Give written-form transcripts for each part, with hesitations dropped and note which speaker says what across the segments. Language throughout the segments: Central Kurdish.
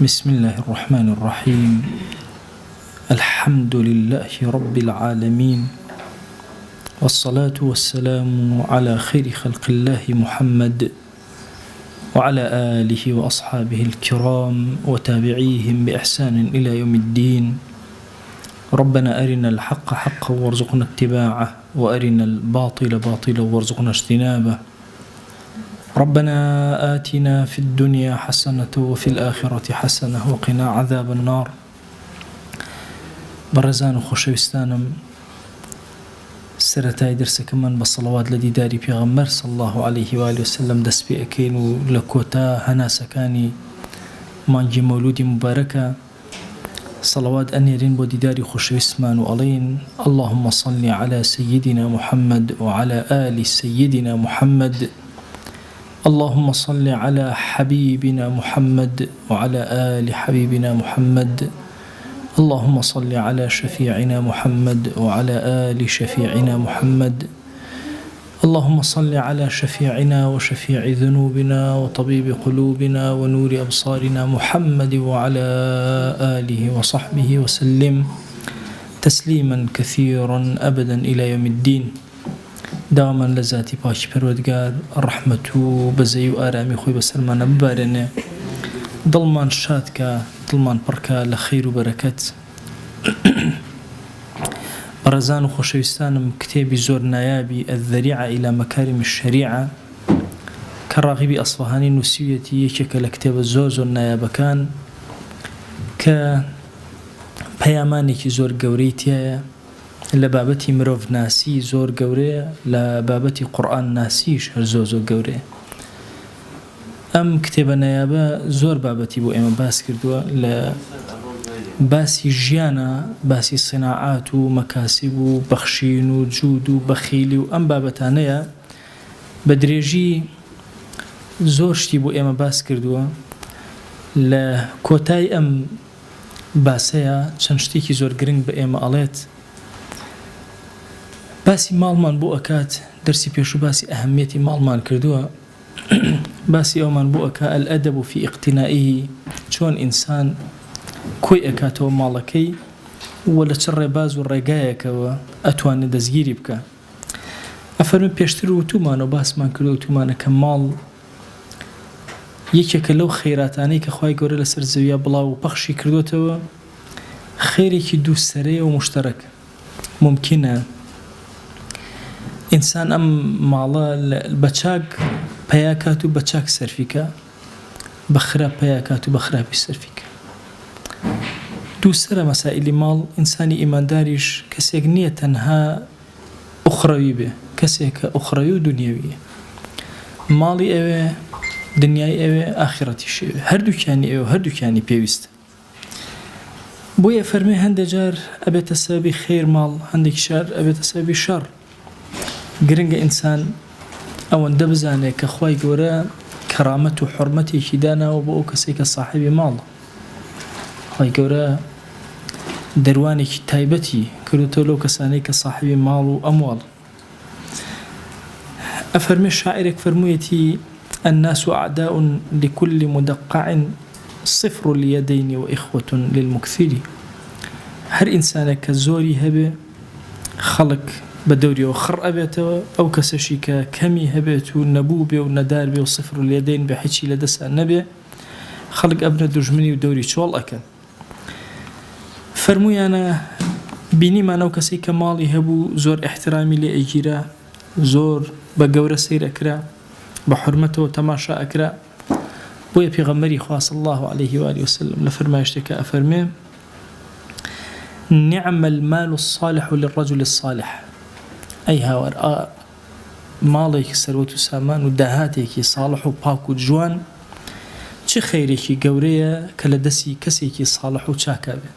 Speaker 1: بسم اللە الرحمن الرحیم الحمد للە رب العالمین والصلاة والسلام علی خیر خلق اللە محمد وعلی آله وأصحابه الكرام وتابعیهم بإحسان إلی یوم الدین ربنا أرنا الحق حقا وارزقنا اتباعه وأرنا الباطل باطلا وارزقنا اجتنابه ربنا آتنا في الدنيا حسنة وفي الآخرة حسنة وقنا عذاب النار بەڕێزان و خۆشەویستانم سەرەتای دەرسەکەمان بە سەڵەوات لە دیداری پێغەمبەر صلی اللە علیه و آله وسلم دەست پێ ئەکەین و لە کۆتا هەناسەکانی مانگی مەولودی موبارەکە صلوات ئەنێرین بۆ دیداری خۆشەویستمان و ئەڵێین، اللهم صل علی سیدنا محمد وعلی آل سیدنا محمد اللهم صل علی حبیبنا محمد وعلی آل حبیبنا محمد اللهم صل علی شفیعنا محمد وعلی آل شفیعنا محمد اللهم صل علی شفیعنا وشفیع ذنوبنا وطبیب قلوبنا ونور ابصارنا محمد وعلی آله وصحبه وسلم تسلیما کثیرا ابدا الی یوم الدین داوامان لە زاتی پاکی پەروەردگار ڕەحمەت و بەزەیی و ئارامی خۆی بەسەرمانا ببارێنێ دڵمان شاد کا دڵمان پڕ کا لە خەیر و بەرەکەت. بەڕێزان و خۆشەویستانم کتێبی زۆر نایابی، الذریعە الی مکارم الشریعە، کە ڕاغیبی ئەسفەهانی نووسیویەتی یەکێکە لە کتێبە زۆر زۆر نایابەکان کە پەیامانێکی زۆر گەورەی تیایە لە بابەتی مرۆڤناسی زۆر گەورەیە لە بابەتی قورئان ناسیش هەر زۆر زۆر گەورەیە. ئەم کتێبە نایابە زۆر بابەتی بۆ ئێمە باس کردووە لە باسی ژیانە باسی سیناعات و مەکاسب و بەخشین و جوود و بەخیلی و ئەم بابەتانەیە بە درێژی زۆر شتی بۆ ئێمە باس کردووە لە کۆتای ئەم باسەیە چەند شتێکی زۆر گرنگ بە ئێمە ئەڵێت باسی ماڵمان بۆ ئەکات دەرسی پێشوو باسی ئەهمیەتی ماڵمان کردووە باسی ئەومان بۆ ئەکا الادب فی اقتنائه چۆن ئینسان کۆی ئەکاتەوە ماڵەکەی و لە چ ڕێباز و ڕێگایەکەوە ئەتوانێ دەستگیری بکا. ئەفەرمێ پێشتر وتومانە و باسمان کردوە وتومانە کە ماڵ یەکێکە لەو خەیراتانەی کە خوای گەورە لەسەر زەویا بڵاو و پەخشی کردۆتەوە خێرێکی دوو سەرەیە و موشتەرەکە. مومکینە ئینسان ئەم ماڵە بە چاک پەیا کات و بە چاک سەرفی کا، بە خراپ پەیا کات و بە خراپیش سەرفی کا. دووسەرە مەسائیلی ماڵ، ئینسانی ئیمانداریش کەسێک نییە تەنها ئوخرەوی بێ، کەسێکە ئوخرەوی و دونیەوییە. ماڵی ئەوێ، دنیای ئەوێ، ئاخیرەتیشی ئەوێ. هەردووکیانی ئەوێ و هەردووکیانی پێویستە. بۆیە ئەفەرموێ هەندێ جار ئەبێتە سەبەبی خێر ماڵ هەندێکی جار ئەبێتە سەبەبی شەڕ گرنگە ئینسان ئەوەندە بزانێ کە خوای گەورە کەرامەت و حرمەتێکی داناوە بۆ ئەو کەسێک کە ساحێبی ماڵە خوای گەورە دەروانێکی تایبەتی کردوتەوە لەو کەسانەی کە ساحێبی ماڵ و ئەمواڵ ئەفەرمێ شاعیرێک فەرموویەتی، الناس اعداء لکل مدقع صفر الیدین و اخوە للمکثر، هەر ئینسانێک کە زۆری هەبێ خەڵک بە دەوریەوە خڕ ئەبێتەوە، ئەو کەسەشی کە کەمی هەبێت و نەبوو بێ و نەدار بێ و صفر الیدین بێ هیچی لە دەسا نەبێ خەڵک ئەبنە دوژمنی و دەوری چۆڵ ئەکەن. فەرموویانە، بینیمان ئەو کەسەی کە ماڵی هەبوو زۆر ئیحترامی لێ ئەگیرا، زۆر بە گەورە سەیر ئەکرا، بە حورمەتەوە تەماشا ئەکرا، بۆیە پێغەمبەری خوا صلی اللە علیه و آله وسلم لە فەرمایشتێکا ئەفەرموێ، نعم المال الصالح للرجل الصالح، ئەی هاوار ئا ماڵێکی سەروەت و سامان و داهاتێکی ساڵح و پاک و جوان چ خەیرێکی گەورەیە کە لە دەسی کەسێکی ساڵح و چاکا بێ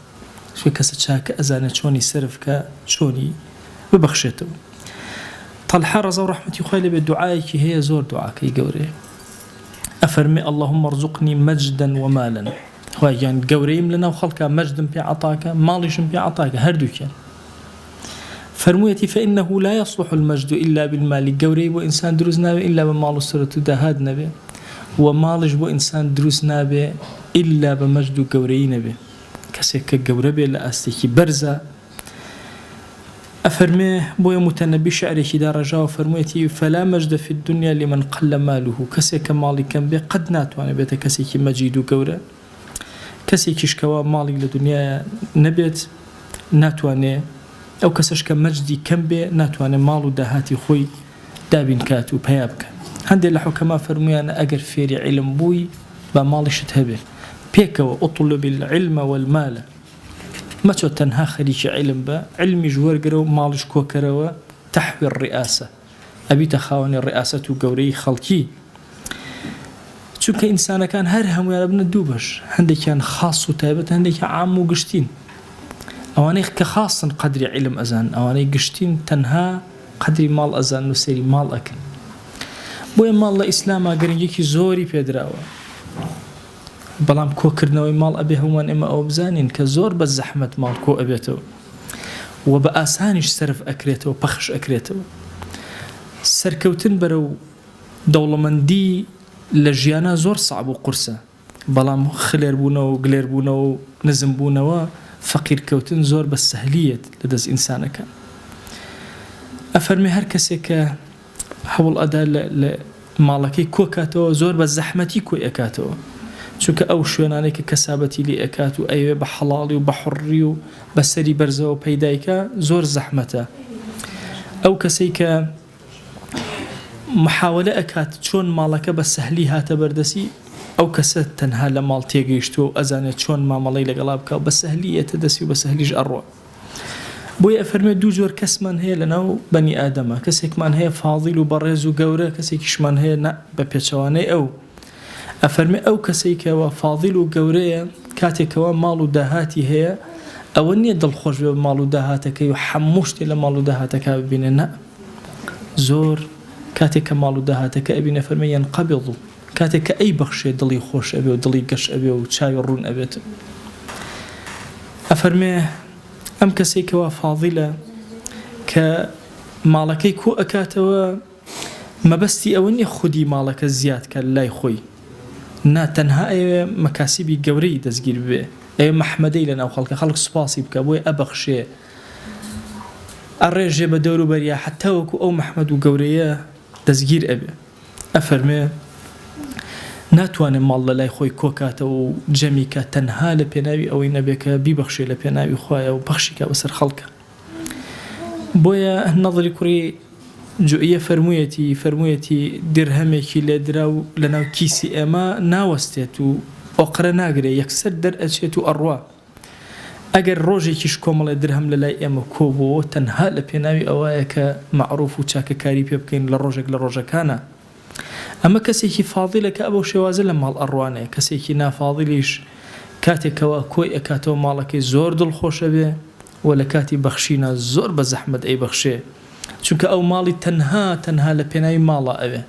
Speaker 1: چونکە کەسە چاکە ئەزانێ چۆنی سەرف کا چۆنی ببەخشێتەوە تەلحە ڕەزا و ڕەحمەتی خوای لێ بێ دوعایەکی هەیە زۆر دوعاکەی گەورەیە ئەفەرمێ اللهم ارزقنی مجدا ومالا خوای گیان گەورەیم لەناو خەڵکا مەجدم پێ عەتاکە ماڵیشم پێ عەتاکە هەردووکیان فەرموویەتی، فإنه لا یصلح المجد الا بالمال، گەورەیی بۆ ئینسان دروست نابێ ئیلا بە ماڵ و سەرەت و داهات نەبێ، وە ماڵیش بۆ ئینسان دروست نابێ. ئیلا بە مەجد و گەورەیی نەبێ. کەسێک کە گەورە بێ لە ئاستێکی بەرزا ئەفەرمێ، بۆیە موتەنەبی شیعرێکی داڕێژاوە فەرموویەتی، فلا مجد فی الدنیا لمن قل ماله، کەسێک کە ماڵی کەم بێ قەت ناتوانێ بێتە کەسێکی مەجید و گەورە، کەسێکیش کەوا ماڵی لە دونیایا نەبێت ناتوانێ، ئەو کەسەش کە مەجدی کەم بێ ناتوانێ ماڵ و داهاتی خۆی دابین کات و پەیا بکا. هەندێ لە حوکەما فەرموویانە ئەگەر فێری عیلم بووی با ماڵیشت هەبێ. پێکەوە، اطلب العلم والمال، مەچۆ تەنها خەریکی عیلم بە، عیلمیش وەرگرە و ماڵیش کۆکەرەوە، تحوی الرئاسە، ئەبیتە خاوەنی ڕیاسەت و گەورەیی خەڵکی. چونکە ئینسانەکان هەر هەموویان ئەبنە دوو بەش، هەندێکیان خاص و تایبەتن، هەندێکیان عام و گشتین. ئەوانەی کە خاصن قەدری عیلم ئەزانن، ئەوانەی گشتین تەنها قەدری ماڵ ئەزانن و سەیری ماڵ ئەکەن. بۆیە ماڵ لە ئیسلاما گرنگیەکی زۆری پێدراوە. بەڵام کۆکردنەوەی ماڵ ئەبێ هەموومان ئێمە ئەوە بزانین کە زۆر بە زەحمەت ماڵ کۆ ئەبێتەوە و بە ئاسانیش سەرف ئەکرێتەوە پەخش ئەکرێتەوە. سەرکەوتن بەرەو دەوڵەمەندی لە ژیانا زۆر سەعب و قورسە. بەڵام خلێر بوونەوە و گلێر بوونەوە و نزم بوونەوە فەقیر کەوتن زۆر بە سەهلی یەت لە دەست ئینسانەکان. ئەفەرمێ هەر کەسێک کە هەوڵ ئەدا لە لە ماڵەکەی کۆ کاتەوە زۆر بە زەحمەتی کۆی ئەکاتەوە چونکە ئەو شوێنانەی کە کەسابەتی لێ ئەکات و ئەیەوێ بە حەڵاڵی و بە حوڕی و بە سەری بەرزەوە پەیدای کا زۆر زەحمەتە ئەو کەسەی کە محاوەلە ئەکات چۆن ماڵەکە بە سەهلی هاتە بەردەسی ئەو کەسە تەنها لە ماڵ تێگەیشتووە و ئەزانێت چۆن مامەڵەی لەگەڵا بکا و بە سەهلی یەتە دەستی و بە سەهلیش ئەڕوا. بۆیە ئەفەرموێ دوو جۆر کەسمان هەیە لەناو بەنی ئادەما کەسێکمان هەیە فاضیل و بەڕێز و گەورە کەسێکیشمان هەیە نا بە پێچەوانەی ئەو. ئەفەرموێ ئەو کەسەی کەوا فاضیل و گەورەیە کاتێک کەوا ماڵ و داهاتی هەیە ئەوە نیە دڵخۆش بێ بە ماڵ و داهاتەکەی و حەموو شتێ لە ماڵ و داهاتەکا ببینێ نا زۆر کاتێک کە ماڵ و داهاتەکە ئەبینێ فەرموێ ینقبض کاتێک کە ئەیبەخشێ دڵی خۆش ئەبێ و دڵی گەش ئەبێ و چاوی ڕوون ئەبێت ئەفەرمێ ئەم کەسەی کەوا فاضیلە کە ماڵەکەی کۆ ئەکاتەوە مەبەستی ئەوە نیە خودی ماڵەکە زیاد کات لای خۆی نا تەنها ئەیەوێ مەکاسیبی گەورەی دەستگیر ببێ ئەیەوێ مەحمەدەی لەناو خەڵکە خەڵک سوپاسی بکا بۆیە ئەبەخشێ ئەڕێژێ بە دەورو بەریا حەتا وەکو ئەو مەحمەد و گەورەیە دەستگیر ئەبێ ئەفەرمێ ناتوانێ ماڵ لەلای خۆی کۆکاتەوە و جەمی کا تەنها لە پێناوی ئەوەی نەبێ کە بیبەخشێ لە پێناوی خوایە و پەخشی کا بەسەر خەڵکا. بۆیە نەضری کوڕی جوئیە فەرموویەتی، فەرموویەتی، دیرهەمێکی لێدراو لەناو کیسی ئێمە ناوەستێت و ئۆقرە ناگرێ، یەکسەر دەرئەچێت و ئەڕوا. ئەگەر ڕۆژێکیش کۆمەڵێ درهەم لەلای ئێمە کۆبۆوە تەنها لە پێناوی ئەوایە کە مەعروف و چاکەکاری پێ بکەین لە ڕۆژێک لە ڕۆژەکانا. ئەمە کەسێکی فاضیلە کە بەو شێوازە لە ماڵ ئەڕوانێ، کەسێکی نافاضیلیش کاتێک کەوا کۆی ئەکاتەوە ماڵەکەی زۆر دڵخۆش ئەبێ و لە کاتی بەخشینا زۆر بە زەحمەت ئەیبەخشێ چونکە ئەو ماڵی تەنها تەنها لە پێناوی ماڵا ئەوێ.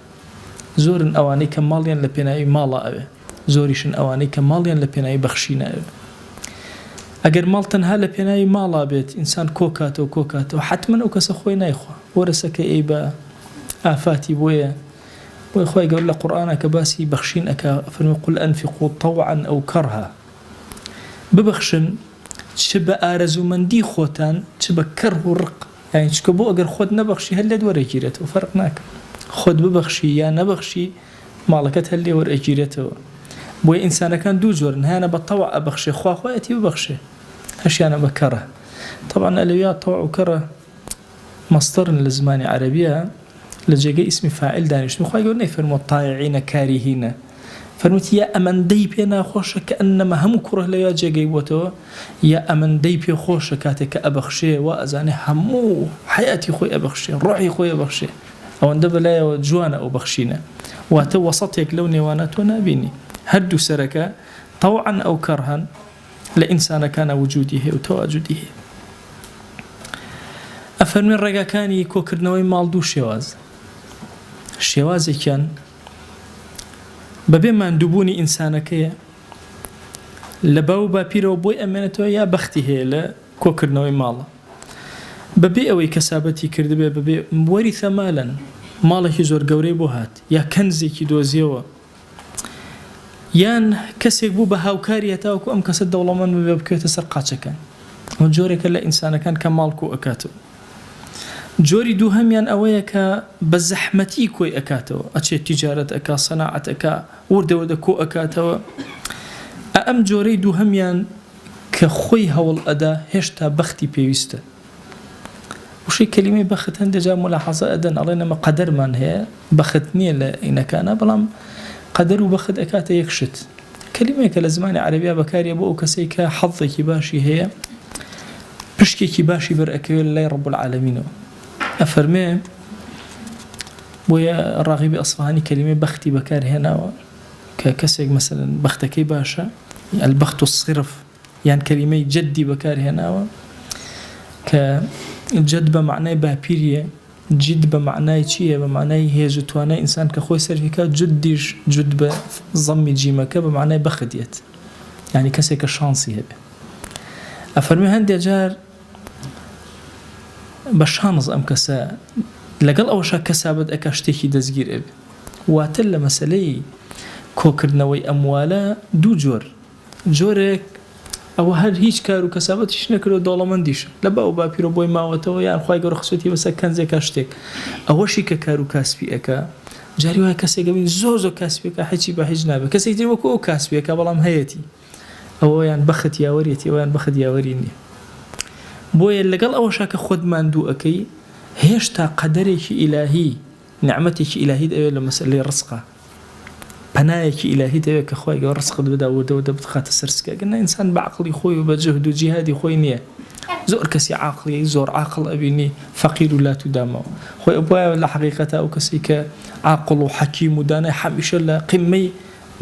Speaker 1: زۆرن ئەوانەی کە ماڵیان لە پێناوی ماڵا ئەوێ، زۆریشن ئەوانەی کە ماڵیان لە پێناوی بەخشینا ئەوێ. ئەگەر ماڵ تەنها لە پێناوی ماڵا بێت ئینسان کۆکاتەوە کۆکاتەوە حەتمەن ئەو کەسە خۆی نایخوا وەرەسەکەی ئەی بە ئافاتی بۆیە بۆیە خوای گەورە لە قورئانا کە باسی بەخشین ئەکا ئەفەرموێ قل انفقوا طوعا او کرها ببەخشن چ بە ئارەزوومەندی خۆتان چ بە کەره و ڕق یانی چونکە بۆ ئەگەر خۆت نەبەخشی هەر لێت وەرەگیرێتەوە فەرق ناکا خۆت ببەخشی یا نەبەخشی ماڵەکەت هەر لێ وەرئەگیرێتەوە بۆیە ئینسانەکان دوو جۆرن هەیانە بە تەوع ئەبەخشێ خوا خۆیەتی ببەخشێ هەشیانە بە کەڕە تەبعەن ئەلەویا تەوع و کەڕە مەسدەرن لە زمانی عەرەبیە لە جێگەی ئیسمی فاعیل دانیشتوون خوای گەورە نەیفەرمووە تایعینە کاریهینە فەرمووتی یا ئەمەندەی پێ ناخۆشە کە ئەنەما هەموو کوڕە لەویا جێگەی بۆتەوە یا ئەمەندەی پێ خۆشە کاتێک کە ئەبەخشێ وا ئەزانێ هەموو حەیاتی خۆی ئەبەخشێ ڕۆحی خۆی ئەبەخشێ ئەوەندە بەلایەوە جوانە ئەو بەخشینە واتە وەسەتێک لەو نێوانە تۆ نابینی هەردوو سەرەکە تەوعەن ئەو کەڕهەن لە ئینسانەکانا وجودی هەیە و تەواجودی هەیە. ئەفەرموێ ڕێگاکانی کۆکردنەوەی ماڵ دوو شێوازە. شێوازێکیان بەبێ ماندووبوونی ئینسانەکەیە لە باو و باپیرەوە بۆی ئەمێنێتەوە یا بەختی هەیە لە کۆکردنەوەی ماڵە بەبێ ئەوەی کەسابەتی کردبێ بەبێ وەریثە مالەن ماڵێکی زۆر گەورەی بۆ هات یا کەنزێکی دۆزیەوە. یان کەسێک بوو بە هاوکاری هەتاوەکو ئەم کەسە دەوڵەمەند ببێ بکەوێتە سەر قاچەکان. ئەمە جۆرێکە لە ئینسانەکان کە ماڵ کۆ ئەکاتەوە. جۆری دووهەمیان ئەوەیە کە بە زەحمەتی کۆی ئەکاتەوە، ئەچێت تیجارەت ئەکا، سەناعەت ئەکا، وردە وردە کۆ ئەکاتەوە. ئە ئەم جۆرەی دووهەمیان کە خۆی هەوڵ ئەدا هێشتا بەختی پێویستە. وشەی کەلیمەی بەخت هەندێ جار مولاحەزە ئەدەن ئەڵێن ئەمە قەدەرمان هەیە بەخت نییە لە ئینەکانا بەڵام قەدەر و بەخت ئەکاتە یەک شت. کەلیمەیەکە لە زمانی عەرەبیا بەکاریە بۆ ئەو کەسەی کە حەزێکی باشی هەیە پشکێکی باشی بەر ئەکەوێت لە لای ڕب العالمینەوە ئەفەرمێ بۆیە ڕاغیبی ئەسفهانی کەلیمەی بەختی بەکار هێناوە کە کەسێک مەسەلەن بەختەکەی باشە البخت الصرف یان کەلیمەی جەدی بەکار هێناوە کە جەد بە مەعنای باپیریە جد بە مەعنای چییە؟ بە مەعنای هێز و توانای ئینسان کە خۆی سەرفی کا، جدیش، جد بە زەممی جیمەکە، بە مەعنای بەخت یەت. یانی کەسێک کە شانسی هەبێ. ئەفەرموێ هەندێ جار بە شانس ئەم کەسە لەگەڵ ئەوەشا کەسابەت ئەکا شتێکی دەستگیر ئەبێ. واتە لە مەسەلەی کۆکردنەوەی ئەموالە دوو جۆر جۆرێک ئەوە هەر هیچ کار و کەسابەتیش نەکردوە دەوڵەمەندیشە لە باو باپیرەوە بۆی ماوەتەوە یان خوای گەورە خستوێتی بەسەر کەنزێکا شتێک ئەوەشی کە کار و کاسپی ئەکا جاری وایە کەسێک ئەبینی زۆر زۆر کاسپی ئەکا هیچی بە هیچ نابێ کەسێکی تر وەکو ئەو کاسپی ئەکا بەڵام هەیەتی ئەوەیان بەخت یاوەریەتی ئەویان بەخت یاوەری نییە بۆیە لەگەڵ ئەوەشا کە خۆت ماندوو ئەکەی هێشتا قەدەرێکی ئیلاهی نیعمەتێکی ئیلاهیت ئەوێ لە مەسەلەی ڕزقا پەنایەکی ئیلاهیت ئەوێ کە خوای گەورە ڕزقت بدا وردە وردە بتخاتە سەر سکە گەر نا ئینسان بە عەقڵی خۆی و بە جهد و جیهادی خۆی نییە زۆر کەسی عاقڵی زۆر عاقڵ ئەبینی فەقیر و لات و داماو خۆی ئەبوایە لە حەقیقەتا ئەو کەسەی کە عاقڵ و حەکیم و دانای هەمیشە لە قیممەی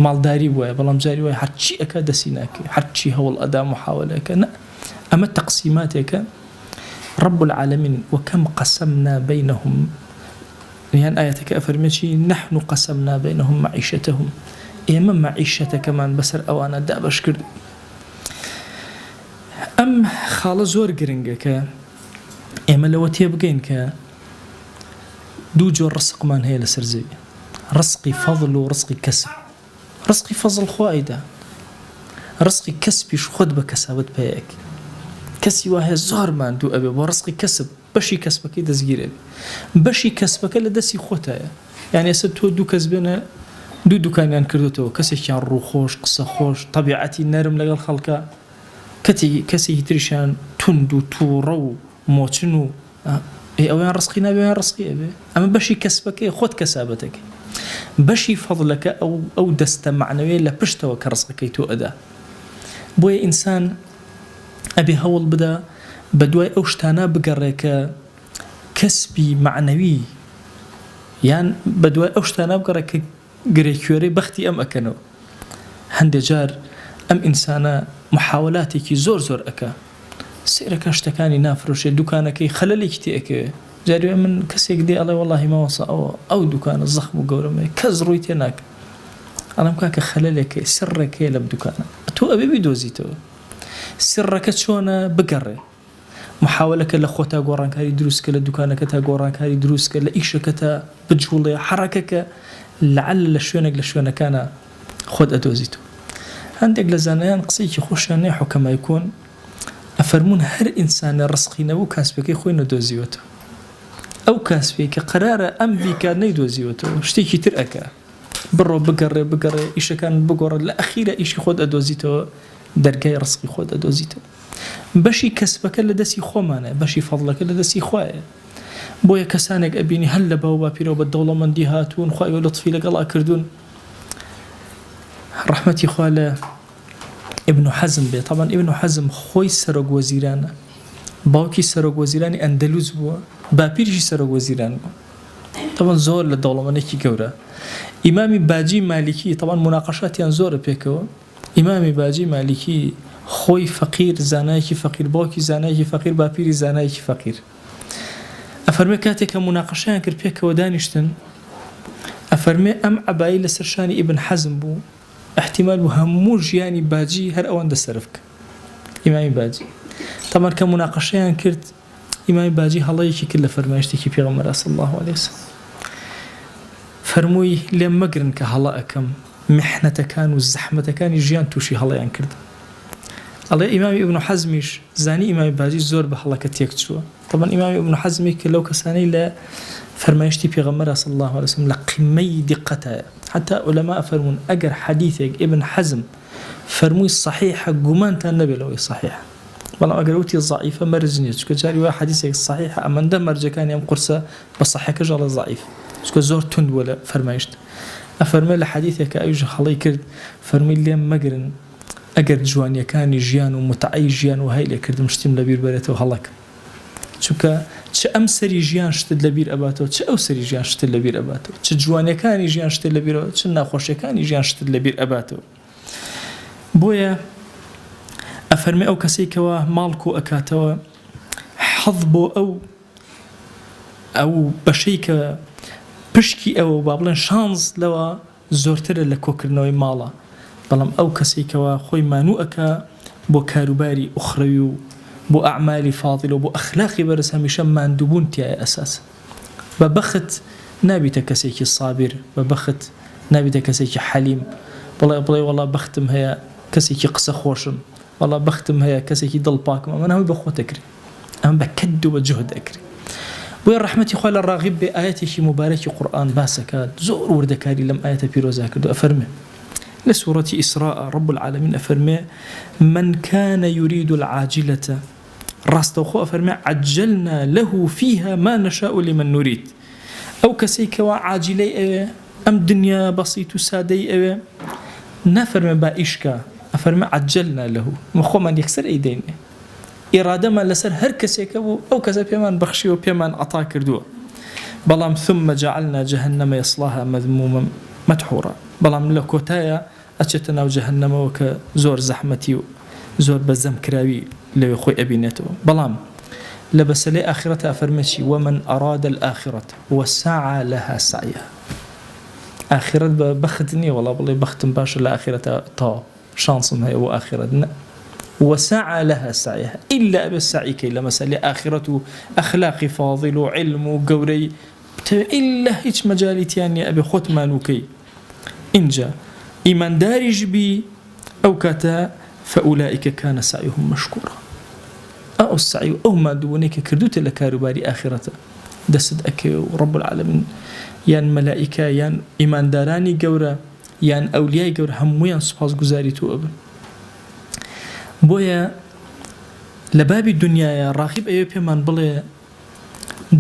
Speaker 1: ماڵداری بوایە بەڵام جاری وایە هەرچی ئەکا دەستی ناکەوێ هەرچی هەوڵ ئەدا محاوەلە ئەکا نا ئەمە تەقسیماتێکە رب العالمین وکم قسمنا بینهم یان ئایەتەکە ئەفەرمێ چی نحن قسمنا بینهم معیشتهم ئێمە مەعیشەتەکەمان بەسەر ئەوانە دابەش کرد. ئەم خاڵە زۆر گرنگە کە ئێمە لەوە تێبگەین کە دوو جۆر ڕسقمان هەیە لەسەر زەوی ڕسقی فەضل و ڕسقی کەسب ڕزقی فەزڵ خوا ئەیدا ڕزقی کەسبیش خۆت بە کەسابەت پەیا ئەکەی کەسی وا هەیە زۆر ماندوو ئەبێ بۆ ڕزقی کەسب بەشی کەسبەکەی دەستگیر ئەبێ بەشی کەسبەکە لە دەستی خۆتایە یان ئێستا تۆ دوو کەس بێنە دوو دوکانیان کردوتەوە کەسێکیان ڕووخۆش قسە خۆش تەبیعەتی نەرم لەگەڵ خەڵکە کەتی کەسێکی تریشیان توند و تووڕە و مۆچن و ئێ ئەویان ڕزقی نابێ ئەویان ڕزقی ئەبێ ئەمە بەشی کەسبەکەی خۆت کەسابەتەکەی بەشی فەضلەکە ئەو ئەو دەستە مەعنەویە لە پشتەوە کە ڕزقەکەی تۆ ئەدا بۆیە ئینسان ئەبێ هەوڵ بدا بە دوای ئەو شتانە بگەڕێ کە کەسبی مەعنەوی یان بە دوای ئەو شتانە بگەڕێ کە گرێ کوێرەی بەختی ئەم ئەکەنەوە هەندێ جار ئەم ئینسانە محاوەلاتێکی زۆر زۆر ئەکا سەیرەکا شتەکانی نافرۆشێ دوکانەکەی خەلەلێکی تێ ئەکەوێ جاری وایە من کەسێک دێ ئەڵێ وەڵاهی مامۆستا ئەوە ئەو دوکانە زەخم و گەورەمە کەس ڕووی تێ ناکا ئەڵێم کاکە خەلەلێک هەیە سڕێک هەیە لەم دوکانە تۆ ئەبێ بیدۆزیتەوە سڕەکە چۆنە بگەڕێ محاوەلەکە لە خۆتا گۆڕانکاری دروست کە لە دوکانەکەتا گۆڕانکاری دروست کە لە ئیشەکەتا بجوڵێ حەڕەکەکە لەعل لە شوێنێک لە شوێنەکانا خۆت ئەدۆزیتەوە هەندێک لە زانایان قسەیەکی خۆشیان هەیە حوکەمای کۆن ئەفەرموون هەر ئینسانێ ڕزقی نەبوو کاسپەکەی خۆی نەدۆزیوەتەوە ئەو کاسپەی کە قەرارە ئەم بیکات نەیدۆزیوەتەوە شتێکی تر ئەکا بڕۆ بگەڕێ بگەڕێ ئیشەکانت بگۆڕە لە ئەخیرا ئیشی خۆت ئەدۆزیتەوە دەرگای ڕزقی خۆت ئەدۆزیتەوە. بەشی کەسبەکە لە دەستی خۆمانە، بەشی فەزڵەکە لە دەستی خوایە. بۆیە کەسانێک ئەبینی هەر لە باو باپیرەوە بە دەوڵەمەندی هاتوون، خوای گەورە لوتفی لەگەڵا کردوون. ڕەحمەتی خوا لە ئیبن حەزم بێ. تەبعەن ئیبن حەزم خۆی سەرۆک وەزیرانە. باوکی سەرۆک وەزیرانی ئەندەلوس بووە، باپیریشی سەرۆک وەزیران بووە. تەبعەن زۆر لە دەوڵەمەندێکی گەورە. ئیمامی باجی مالیکی تەبعەن موناقەشاتیان زۆرە پێکەوە. ئیمامی باجی مالیکی خۆی فەقیر زانایەکی فەقیر باوکی زانایەکی فەقیر باپیری زانایەکی فەقیر ئەفەرمێ کاتێک کە موناقەشەیان کرد پێکەوە دانیشتن ئەفەرمێ ئەم عەبایی لەسەر شانی ئیبن حەزم بوو احتیمال بوو هەموو ژیانی باجی هەر ئەوەندە سەرف کە ئیمامی باجی تەمان کە موناقەشەیان کرد ئیمامی باجی هەڵەیەکی کرد لە فەرمایشتێکی پێغەمبەر صلی الله علیه وسلم فەرمووی لێم مەگرن کە هەڵە ئەکەم. میحنەتەکان و زەحمەتەکانی ژیان تووشی هەڵەیان کردن. ئەڵێ ئیمامی ئیبن حەزمیش زانی ئیمامی باجی زۆر بە هەڵەکە تێک چووە. تەبعەن ئیمامی ئیبن حەزم یەکێکە لەو کەسانەی لە فەرمایشتی پێغەمبەرا صلی اللە علیە وسلم لە قیممەی دیققەتایە. حەتا عولەما ئەفەرموون ئەگەر حەدیثێک ئیبن حەزم فەرمووی صەحیحە گومانتان نەبێ لەوەی صەحیحە. بەڵام ئەگەر وتی ضعیفە مەرج نییە چونکە جاری وایە حەدیثێک صەحیحە ئەمەندە مەرجەکانی ئەم قورسە بە صەحیحەکەش ئەڵێ ضعیف چونکە زۆر توند بووە لە فەرمایشت. ئەفەرموێ لە حەدیثێکا ئەویش هەڵەی کرد فەرمووی لێم مەگرن ئەگەر جوانیەکانی ژیان و موتعەی ژیان وەهای لێ کردم شتم لەبیر بەرێتەوە هەڵەکەم چونکە چ ئەم سەری ژیان شتت لەبیر ئەباتەوە چ ئەو سەری ژیان شتت لەبیر ئەباتەوە چ جوانیەکانی ژیان شتت لەبیر چ ناخۆشیەکانی ژیان شتت لەبیر ئەباتەوە بۆیە ئەفەرمێ ئەو کەسەی کەوا ماڵ کۆ ئەکاتەوە حەز بۆ ئەو ئەو بەشەی کە پشکی ئەوە با بڵێن شانس لەوە زۆرترە لە کۆکردنەوەی ماڵە بەڵام ئەو کەسەی کەوا خۆی مانوو ئەکا بۆ کاروباری ئوخرەوی و بۆ ئەعمالی فاضیلە و بۆ ئەخلاقی بەرز هەمیشە ماندووبوون تیایە ئەساسە بە بەخت نابیتە کەسێکی سابیر بە بەخت نابیتە کەسێکی حەلیم بڵێ بڵێ وەڵا بەختم هەیە کەسێکی قسە خۆشم وەڵا بەختم هەیە کەسێکی دڵ پاکم ئەمانە هەمووی بە خۆت ئەکرێ ئەمە بە کەد و بە جوهد ئەکرێ بۆیە ڕەحمەتی خوا لە ڕاغیب بێ ئایەتێکی موبارەکی قورئان باس ئەکات زۆر وردەکاری لەم ئایەتە پیرۆزە کردو ئەفەرمێ لە سورەتی ئیسراء رب العالمین ئەفەرمێ من كان يريد العاجلة ڕاستەوخۆ ئەفەرمێ عجلنا له فيها ما نشاء لمن نريد ئەو کەسەی کەوا عاجلەی ئەوێ ئەم دنیا بەسیت و سادەی ئەوێ نافەرمێ با ئیشکا ئەفەرمێ عجلنا له خۆمان یەکسەر ئەیدەینێ ئیرادەمان لەسەر هەر کەسێک هەبوو ئەو کەسە پێمان بەخشیوە پێمان عەتا کردووە بەڵام ثم جعلنا جهنم یصلاها مذموما مدحورا بەڵام لە کۆتایا ئەچێتە ناو جەهەنەمەوە کە زۆر زەحمەتی و زۆر بە زەم کراوی لەوێ خۆی ئەبینێتەوە بەڵام لە بەسەلەی ئاخرەتا ئەفەرمێ چی ومن اراد الاخرە وسعی لها سعیها ئاخرەت بە بەخت نییە وەڵا بڵێ بەختم باشە لە ئاخرەتا تەواو شانسم هەیە بۆ ئاخیرەت نە وسعی لها سعیها ئیلا ئەبێ سەعی کەی لە مەسەلەی ئاخیرەت و ئەخلاقی فاضیل و عیلم و گەورەی بتەوێ ئیلا هیچ مەجالی تیا نیە ئەبێ خۆت مانوو کەی ئینجا ئیمانداریش بی ئەو کاتە فاولئک کان سعیهم مشکورا ئەو سەعی و ئەو ماندووبوونەی کە کردوتە لە کاروباری ئاخیرەتە دەستت ئەکەوێ و رب العالمین یان مەلائیکە یان ئیماندارانی گەورە یان ئەولیای گەورە هەموویان سوپاسگوزاری تۆ ئەبن. بۆیە لە بابی دونیایا ڕاغیب ئەیەوێ پێمان بڵێ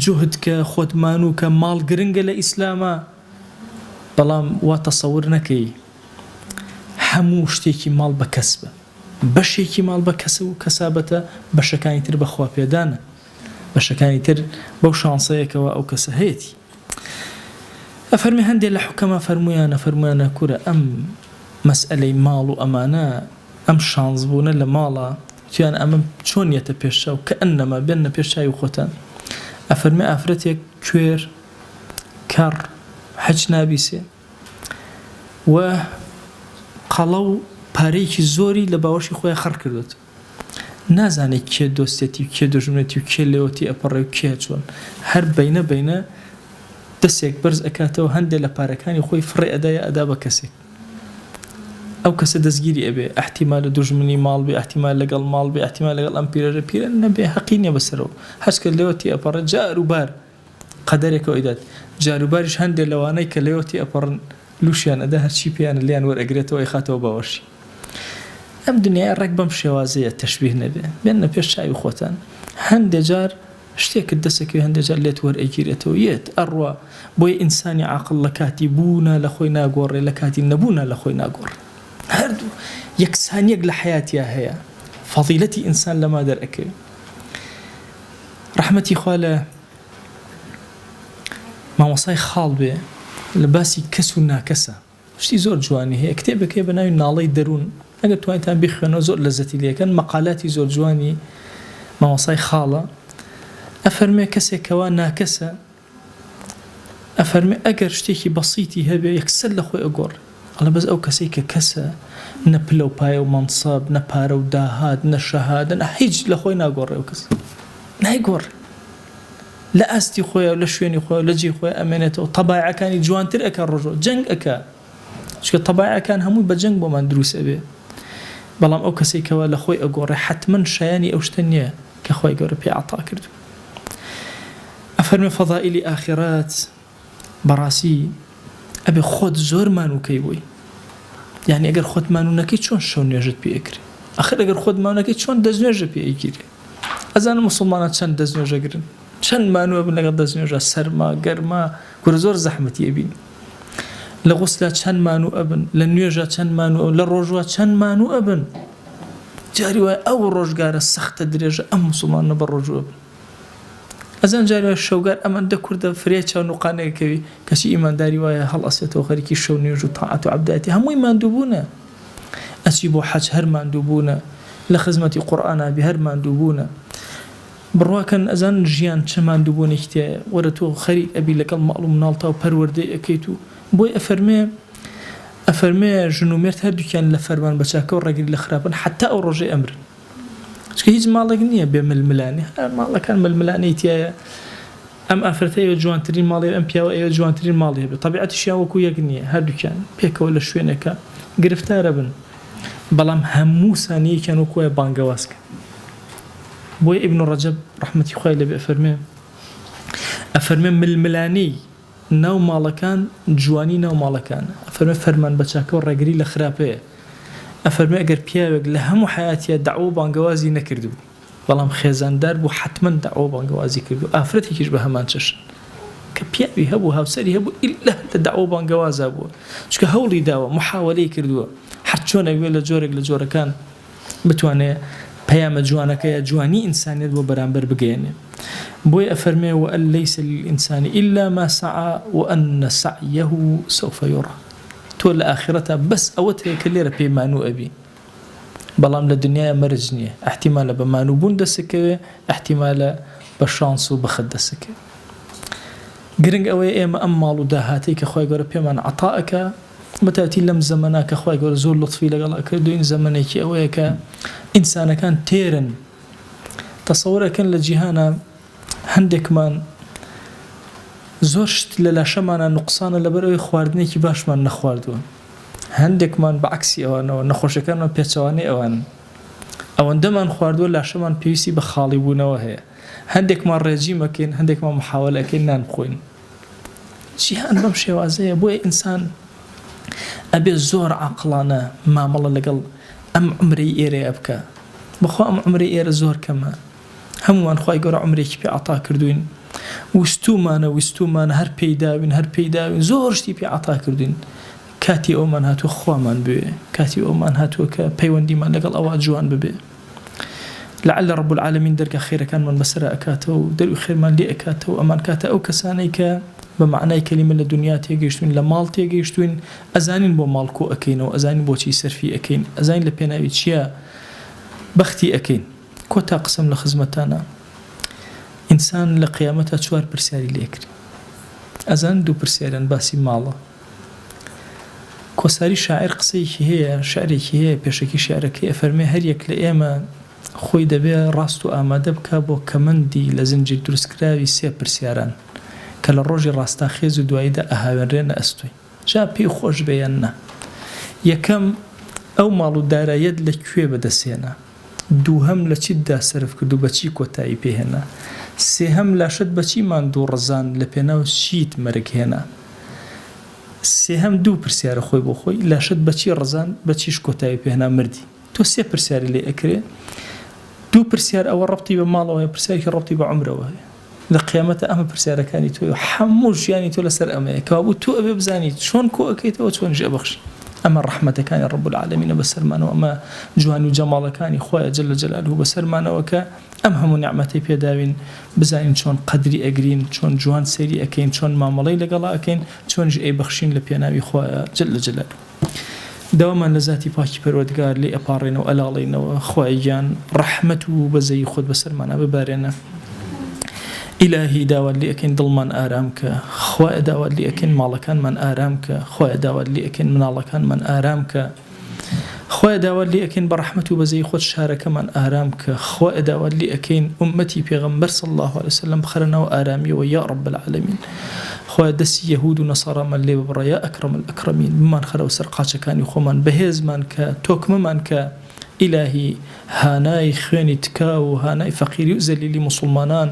Speaker 1: جوهد کە خۆت مانوو کە ماڵ گرنگە لە ئیسلاما بەڵام وا تەسەور نەکەی هەموو شتێکی ماڵ بە کەسبە بەشێکی ماڵ بە کەسب و کەسابەتە بەشەکانی تر بە خوا پێدانە بەشەکانی تر بەو شانسەیە کەوا ئەو کەسە هەیەتی. ئەفەرمێ هەندێ لە حوکەما فەرموویانە فەرموویانە کورە ئەم مەسئەلەی ماڵ و ئەمانە ئەم شانس بوونە لە ماڵا وتیان ئەمە چۆن یەتە پێش چاو کەئەنەما بێننە پێش چاوی خۆتان ئەفەرمێ ئافرەتێک کوێر کەڕ حەج نابیسێ و قەڵەو پارەیەکی زۆری لە باوەشی خۆیا خڕ کردۆتەوە. نازانێ کێ دۆستێتی و کێ دوژمنێتی و کێ لێوە تێ ئەپەڕێ و کێ چۆن هەر بەینە بەینە دەسێک بەرز ئەکاتەوە هەندێ لە پارەکانی خۆی فڕێ ئەدا یا ئەدا بە کەسێک ئەو کەسە دەستگیری ئەبێ ئەحتیمالە دوژمنی ماڵ بێ ئەحتیمال لەگەڵ ماڵ بێ ئەحتیمال لەگەڵ ئەم پیرەژە پیرە نەبێ هەقی نیە بەسەرەوە هەرچکە لێوە تێ ئەپەڕێ جار و بار قەدەرێکەوە ئەیدات جاروباریش هەندێ لەوانەی کە لێوە تێ ئەپەڕن لوشیان ئەدا هەرچی پێیانە لێیان وەرئەگرێتەوە ئەیخاتەوە باوەشی ئەم دنیایە ڕێک بەم شێوازەیە تەشبیه نەبێ بێننە پێش چاوی خۆتان هەندێ جار شتێکت دەسەکەوێ هەندێ جار لێت وەرئەگیرێتەوە یێت ئەڕوا بۆیە ئینسانی عاقڵ لە کاتی بوونا لە خۆی ناگۆڕێ لە کاتی نەبوونا لە خۆی ناگۆڕێ هەردوو یەکسانیەک لە حەیاتیا هەیە فەزیلەتی ئینسان لەما دەرئەکەوێ ڕەحمەتی خوا لە مامۆستای خاڵ بێ لە باسی کەس و ناکەسە شتی زۆر جوانی هەیە کتێبێک هەیە بە ناوی ناڵەی دەروون ئەگەر توانیتان بیخوێنەوە زۆر لەزەتی لێکەن مەقالاتی زۆر جوانی مامۆستای خاڵە ئەفەرمێ کەسێک کەوا ناکەسە ئەفەرمێ ئەگەر شتێکی بەسیتی هەبێ یەکسەر لە خۆی ئەگۆڕێ ئەڵێ بەس ئەو کەسەی کە کەسە نە پلە و پایە و مەنسەب نە پارە و داهات نە شەهادە نە هیچ لە خۆی ناگۆڕێ ئەو کەسە نایگۆڕێ لە ئاستی خۆیا و لە شوێنی خۆیا و لە جێی خۆیا ئەمێنێتەوە تەبایعەکانی جوانتر ئەکا ڕۆژ جەنگ ئەکا. چونکە تەبایعەکان هەمووی بە جەنگ بۆمان دروست ئەبێ بەڵام ئەو کەسەی کەوا لە خۆی ئەگۆڕێ حەتمەن شایانی ئەو شتە نیە کە خوای گەورە پێی عەتا کردووە. ئەفەرمێ فەزائیلی ئاخیرەت بەڕاستی ئەبێ خۆت زۆر مانوو کەی بۆی یانی ئەگەر خۆت مانوو نەکەی چۆن شەو نوێژت پێ ئەکرێ ئەخر ئەگەر خۆت مانوو نەکەی چۆن دەستنوێژە پێ ئەگیرێ ئەزانم موسڵمانان چەند دەستنوێژەگرن چەند مانوو ئەبن لەگەڵ دەستنوێژا سەرما گەرما کورە زۆر زەحمەتی ئەبینی لە غوسلا چەند مانوو ئەبن لە نوێژا چەند مانوو ئەبن لە ڕۆژوا چەند مانوو ئەبن جاری وایە ئەو ڕۆژگارە سەختە درێژە ئەم موسڵمانە بە ڕۆژوو ئەبن ئەزان جاری وایە شەوگار ئەمەندە کوردە فریای چاو نوقانێک کەوی کەچی ئیمانداری وایە هەڵئەسێتەوە خەریکی شەو نوێژ و تاعەت و عەبدایەتی هەمووی ماندووبوونە ئەچی بۆ حەج هەر ماندووبوونە لە خزمەتی قورئانا بی هەر ماندووبوونە بڕواکەن ئەزانن ژیان چ ماندووبوونێکی تیایە وەرە تۆ خەریک ئەبی لەگەڵ ماڵ و مناڵتا و پەروەردەی ئەکەیت و بۆی ئەفەرمێ ئەفەرمێ ژن و مێرد هەردووکیان لە فەرمان بە چاکە و ڕێگری لە خراپەن حەتا ئەو ڕۆژەی ئەمرن چونکە هیچ ماڵێک نییە بێ ململانێ هەر ماڵەکان ململانێی تیایە ئەم ئافرەتە ئەیەوێت جوانترین ماڵی هەبێ ئەم پیاوە ئەیەوێت جوانترین ماڵی هەبێ تەبیعەتیشیان وەکو یەک نییە هەردووکیان پێکەوە لە شوێنێکە گرفتارە بن بەڵام هەموو سانیەکیان وەکو وایە بانگەواز کەن بۆیە ئیبن ڕەجەب ڕەحمەتی خوای لێبێ ئەفەرمێ ئەفەرمێ ململانێی ناو ماڵەکان جوانی ناو ماڵەکانە ئەفەرمێ فەرمان بە چاکە و ڕێگری لە خراپەیە ئەفەرمێ ئەگەر پیاوێک لە هەموو حەیاتیا دەعوە و بانگەوازی نەکردبوو بەڵام خێزاندار بوو حەتمەن دەعوە و بانگەوازی کردووە ئافرەتێکیش بە هەمان چەشن کە پیاوی هەبوو هاوسەری هەبوو ئیلا لە دەعوە و بانگەوازا بووە چونکە هەوڵی داوە محاوەلەی کردووە هەرچۆنێک بێ لە جۆرێک لە جۆرەکان بتوانێ پەیامە جوانەکە یا جوانی ئینسانیەت بۆ بەرامبەر بگەیەنێ بۆیە ئەفەرمێ وان لیس للانسان الا ما سعی وان سعیه سوف یری تۆ لە ئاخیرەتا بەس ئەوەت هەیە کە لێرە پێی مانوو ئەبی بەڵام لە دنیایا مەرج نییە ئیحتیمالە بە مانوو بوون دەسکەوێ ئیحتیمالە بە شانس و بەخت دەسکەوێ گرنگ ئەوەیە ئێمە ئەم ماڵ و داهاتەی کە خوای گەورە پێمان عەتا ئەکا بەتایبەتی لەم زەمەنە کە خوای گەورە زۆر لوتفی لەگەڵ ئەکردوین زەمەنێکی ئەوەیە کە ئینسانەکان تێرن تەسەور ئەکەن لە جیهانا هەندێکمان زۆر شت لە لاشەمانە نوقسانە لەبەر ئەوەی خواردنێکی باشمان نەخواردووە هەندێکمان بە عەکسی ئەوانەوە نەخۆشیەکانمان پێچەوانەی ئەوانن ئەوەندەمان خواردووە لاشەمان پێویستی بە خاڵی بوونەوە هەیە هەندێکمان ڕێجیم ئەکەین هەندێکمان محاوەلە ئەکەین نان بخۆین جیهان بەم شێوازەیە بۆیە ئینسان ئەبێ زۆر عاقڵانە مامەڵە لەگەڵ ئەم عومرەی ئێرەیە بکا بەخوا ئەم عومرەی ئێرە زۆر کەمە هەموومان خوای گەورە عومرێکی پێ عەتا کردوین ویستومانە ویستومانە هەر پێی داوین هەر پێی داوین زۆر شتی پێ عەتا کردوین کاتی ئەومان هاتووە خوامان بوێ کاتی ئەومان هاتووە کە پەیوەندیمان لەگەڵ ئەوە جوان ببێ لعل رب العالمین دەرگا خێرەکانمان بەسەرا ئەکاتەوە و دەروی خێرمان لێ ئەکاتەوە ئەمانکاتە ئەو کەسانەی کە بە مەعنای کەلیمە لە دونیا تێگەیشتوین لە ماڵ تێگەیشتوین ئەزانین بۆ ماڵ کۆ ئەکەینەوە ئەزانین بۆچی سەرفی ئەکەین ئەزانین لە پێناوی چیا بەختی ئەکەین کۆتا قسەم لە خزمەتانا ئینسان لە قیامەتا چوار پرسیاری لێ ئەکرێ ئەزانن دوو پرسیاریان باسی ماڵە کۆساری شاعیر قسەیەکی هەیە، شیعرێکی هەیە، پێشەکی شیعرەکەی ئەفەرمێ هەر یەک لە ئێمە خۆی دەبێ ڕاست و ئامادە بکا بۆ کەمەندی لە زنجیر دروستکراوی سێ پرسیاران کە لە ڕۆژی ڕاستاخێز و دواییدا ئەهاوێنرێنە ئەستۆی جا پێی خۆش بێ یان نا. یەکەم، ئەو ماڵ و داراییەت لە کوێ بەدەست هێنا؟ دووهەم، لە چیتدا سەرف کرد و بە چی کۆتایی پێ هێنا؟ سێهەم، لاشەت بە چی ماندوو ڕزاند، لە پێناو چیت مەرگ هێنا؟ سێهەم، دوو پرسیارە خۆی بۆ خۆی، لاشەت بە چی ڕزاند، بە چیش کۆتایی پێ هێنا، مردی؟ تۆ سێ پرسیاری لێ ئەکرێ، دوو پرسیار ئەوە ڕەبتی بە ماڵەوە هەیە، پرسیارێکی ڕەبتی بە عومرەوە هەیە. لە قیامەتا ئەمە پرسیارەکانی تۆیە و هەموو ژیانی تۆ لەسەر ئەمەیە کەوابوو تۆ ئەبێ بزانی چۆن کۆ ئەکەیتەوە چۆنیش ئەبەخشی ئەمە ڕەحمەتەکانی ڕب العالمینە بەسەرمانەوە ئەمە جوانی و جەماڵەکانی خوایە جل جلاله بەسەرمانەوە کە ئەم هەموو نیعمەتەی پێداوین بزانین چۆن قەدری ئەگرین چۆن جوان سەیری ئەکەین چۆن مامەڵەی لەگەڵا ئەکەین چۆنیش ئەیبەخشین لە پێناوی خوایە جل جلاله. داوامان لە زاتی پاکی پەروەردگار لێی ئەپاڕێینەوە ئەلاڵێینەوە خوایە گیان ڕەحمەت و بەزەیی خۆت بەسەرمانا ببارێنە ئیلاهی داوات لێ ئەکەین دڵمان ئارام کە خوایە داوات لێ ئەکەین ماڵەکانمان ئارام کە خوایە داوات لێ ئەکەین مناڵەکانمان ئارام کە. خوایە داوات لێ ئەکەین بە ڕەحمەت و بەزەیی خۆت شارەکەمان ئارام کە، خوایە داوات لێ ئەکەین ئوممەتی پێغەمبەر صلی اللە علیە وسلم بخەرە ناو ئارامیەوە یا رب العالمین، خوایە دەستی یەهود و نەصارامان لێ ببڕە یا اکرم الاکرمین، بمانخەرەوە سەر قاچەکانی خۆمان، بەهێزمان کە، تۆکمەمان کە، ئیلاهی هانای خوێنی تکاو و هانای فەقیری و زەلیلی موسوڵمانان،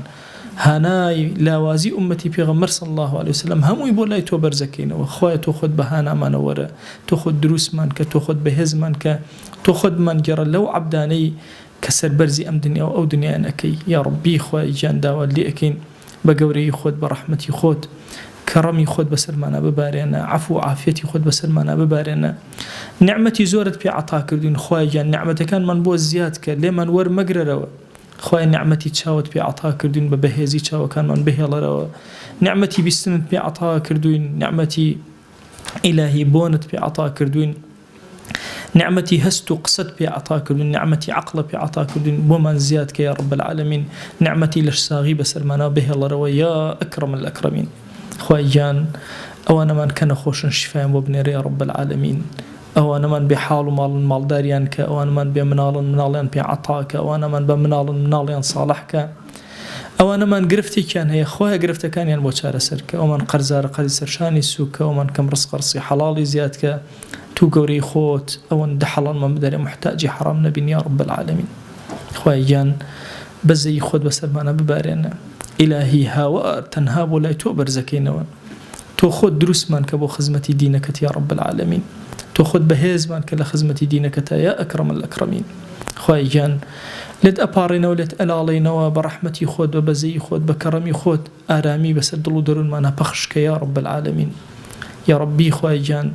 Speaker 1: هانای لاوازی ئوممەتی پێغەمبەر صلی اللە علیە وسلم هەمووی بۆ لای تۆ بەرزەکەینەوە خوایە تۆ خۆت بە هانامانەوە وەرە تۆ خۆت دروستمان کە تۆ خۆت بەهێزمان کە تۆ خۆت بمانگێڕە لەو عەبدانەی کە سەربەرزی ئەم دنیا و ئەو دنیایان ئەکەی یاڕەبی خوایە گیان داوات لێ ئەکەین بە گەورەیی خۆت بە ڕەحمەتی خۆت کەڕەمی خۆت بەسەرمانا ببارێنە عەفو و عافیەتی خۆت بەسەرمانا ببارێنە نیعمەتی زۆرت پێ عەتا کردوین خوایە گیان نیعمەتەکانمان بۆ زیاد کە لێمان وەرمەگرەرەوە خوایە نیعمەتی چاوت پێ عەتا کردوین بە بەهێزی چاوەکانمان بهێڵەرەوە نیعمەتی بیستنت پێ عەتا کردوین نیعمەتی ئیلاهی بۆنت پێ عەتا کردوین نیعمەتی هەست و قسەت پێ عەتا کردوین نیعمەتی عەقڵت پێ عەتا کردوین بۆمان زیاد کە یا رب العالمین نیعمەتی لەشساغی بەسەرمانا بهێڵەرەوە یا اکرم الاکرمین خوای گیان ئەوانەمان کە نەخۆشن شیفایان بۆ بنێرە یا رب العالمین ئەوانەمان بێ حاڵ و ماڵن ماڵداریان کە، ئەوانەمان بێ مناڵن مناڵیان پێ عەتا کە، ئەوانەمان بە مناڵن مناڵیان ساڵح کە، ئەوانەمان گرفتێکیان هەیە خوایە گرفتەکانیان بۆ چارەسەر کە، ئەومان قەرزارە قەرزی سەرشانی سوک کە، ئەومان کەم ڕزقە ڕزقی حەڵاڵی زیاد کە، توو گەورەی خۆت ئەوەندە حەڵاڵمان بدەرێ موحتاجی حەڕام نەبین یا رب العالمین. خوایە گیان بەزەیی خۆت بەسەرمانا ببارێنە ئیلاهی هاوار تەنها بۆ لای تۆ بەرزەکەینەوە. تۆ خۆت دروستمان کە بۆ خزمەتی دینەکەت یا رب العالمین تۆ خۆت بەهێزمان کە لە خزمەتی دینەکەتا یا اکرم الاکرمین خوایە گیان لێت ئەپاڕێینەوە لێت ئەلاڵێینەوە بە ڕەحمەتی خۆت بە بەزەیی خۆت بە کەڕەمی خۆت ئارامی بەسەر دڵ و دەروونمانا پەخش کە یا رب العالمین یا ربی خوایە گیان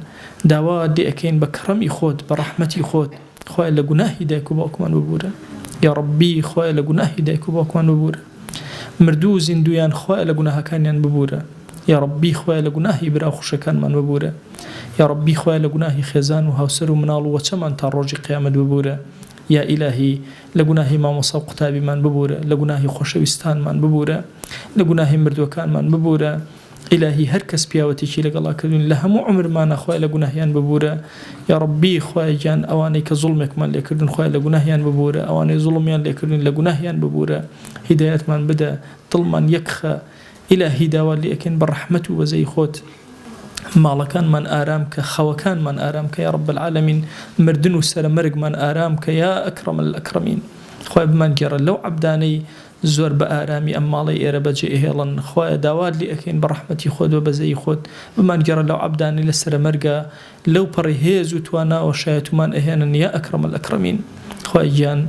Speaker 1: داوات لێ ئەکەین بە کەڕەمی خۆت بە ڕەحمەتی خۆت خوایە لە گوناهی دایک و باوکمان ببورە یا ربی خوایە لە گوناهی دایک و باوکمان ببورە مردوو و زیندوویان خوایە لە گوناهەکانیان ببورە یاڕەبی خوایە لە گوناهی برا و خوشکەکانمان ببورە یاڕەبی خوایە لە گوناهی خێزان و هاوسەر و مناڵ و وەچەمان تا ڕۆژی قیامەت ببورە یا ئیلاهی لە گوناهی مامۆسا و قوتابیمان ببورە لە گوناهی خۆشەویستانمان ببورە لە گوناهی مردوەکانمان ببورە ئیلاهی هەر کەس پیاوەتێکی لەگەڵا کردوین لە هەموو عومرمانا خوایە لە گوناهیان ببورە یاڕەبی خوایە گیان ئەوانەی کە زوڵمێکمان لێکردون خوایە لە گوناهیان ببورە ئەوانەی زوڵمیان لێکردوین لە گوناهیان ببورە هیدایەتمان بدە دڵمان یەک خە ئیلاهی داوات لێ ئەکەین بە ڕەحمەت و بەزەی خۆت ماڵەکانمان ئارام کە خەوەکانمان ئارام کە یا رب العالمین مردن و سەرە مەرگمان ئارام کە یا اکرم الاکرمین خوایە بمانگێڕە لەو عەبدانەی زۆر بە ئارامی ئەم ماڵەی ئێرە بەجێ ئەهێڵن خوایە داوات لێ ئەکەین بە ڕەحمەتی خۆت بە بەزەیی خۆت بمانگێڕە لەو عەبدانەی لە سەرە مەرگا لەو پەڕی هێز و تواناوە شایەتومان ئەهێنن یا اکرم الاکرمین خوایە گیان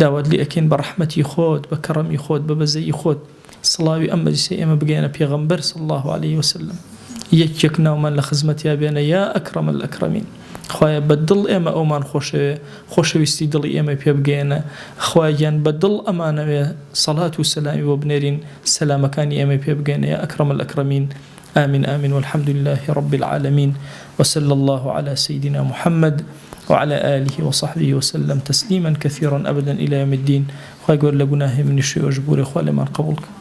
Speaker 1: داوات لێ ئەکەین بە ڕەحمەتی خۆت بە کەڕەمی خۆت بە بەزەیی خۆت سڵاوی ئەم مەجلیسەی ئێمە بگەیەنە پێغەمبەر صلی اللە علیە وسلم یەک یەک ناومان لە خزمەتیا بێنە یا اکرم الاکرمین خوایە بە دڵ ئێمە ئەومان خۆشەوێ خۆشەویستی دڵی ئێمەی پێ بگەیەنە خوایە گیان بە دڵ ئەمانەوێ سەڵات و سەلامی بۆ بنێرین سەلامەکانی ئێمەی پێ بگەیەنە یا اکرم الاکرمین آمین آمین والحمد لله رب العالمین وصلی اللە علی سیدنا محمد وعلی آله وصحبه وسلم تسلیما کثیرا ابدا الی یوم الدین خوای گەورە لە گوناهی منیش و ئێوەش ببورێ خوا لێمان قبوڵ کە.